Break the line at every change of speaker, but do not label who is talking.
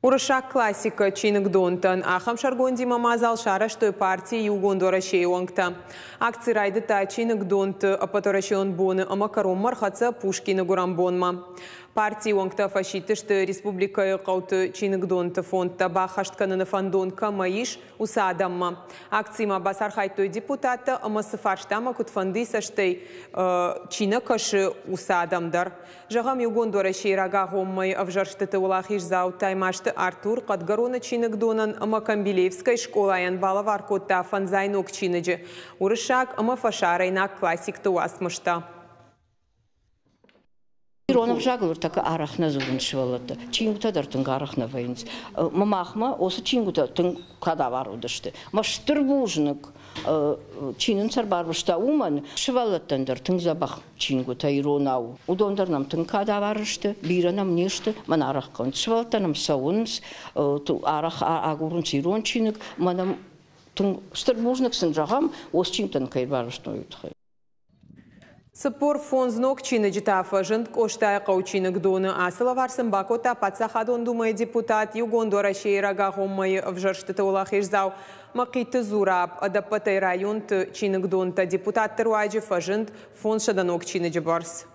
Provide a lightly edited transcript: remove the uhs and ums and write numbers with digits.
Уырыссаг классикӕ чиныгдонтӕн. Ахӕм сӕргондимӕ мадзал сарӕзтой парти Иугонд Уӕрӕсе-йы уӕнгтӕ. Акци райдыдта чиныгдонты ӕппӕтуӕрӕсеон боны ӕмӕ кӕронмӕ ӕрхӕццӕ Пушкины гуырӕн бонмӕ. Партийы уӕнгтӕ фӕсидтысты республикӕйы хъӕуты чиныгдонты фондтӕ баххӕст кӕныны фӕндон кӕмӕ ис, уыцы адӕммӕ. Акцимӕ бацархайдтой депутаттӕ ӕмӕ цы фарстамӕ куыдфӕндыйы цӕстӕй чи нӕ кӕсы, уыцы адӕм дӕр. Зӕгъӕм, Иугонд Уӕрӕсейы рагагъоммӕйы ӕвзӕрстыты уӕлахиздзау Таймазты Артур Хъӕдгӕроны чиныгдонӕн ӕмӕ Камбилеевскӕйы скъолайӕн балӕвар кодта фӕндзай ног чиныджы, уырыссаг ӕмӕ фӕсарӕйнаг классикты уацмыстӕ.
Ирон ӕвзагыл ӕртӕккӕ арӕх нӕ дзурынц сывӕллӕттӕ. Чингуытӕ дӕр тынг арӕх нӕ вӕййынц. Махмӕ уыцы чингуытӕ тынг кадавар уыдысты. Мӕ стыр бузныг, чи нын сӕ ӕрбарвыста, уымӕн. Сывӕллӕттӕн дӕр тынг дзӕбӕх чингуытӕ иронау. Уыдон дӕр нӕм тынг кадавар сты, бирӕ нӕм не сты, мӕн арӕх хъӕуынц. Сывӕллӕттӕ нӕм цӕуынц, арӕх агурынц ирон чиныг. Мӕ нӕм тынг стыр бузныг сын зӕгъӕм, уыцы чингуытӕ кӕй ӕрбарвыстой, уый тыххӕй.
45 ног чиныджы та фӕзынд Къостайыхъӕуы чиныгдоны. Ацы лӕвар сын бакодта Паддзахадон Думӕйы депутат, Иугонд Уӕрӕсейы рагагъоммӕйы ӕвзӕрстыты уӕлахиздзау Мӕхъиты Зураб. Ӕдӕппӕтӕй районты чиныгдонтӕ депутатты руаджы фӕзынд 500 ног чиныджы бӕрц.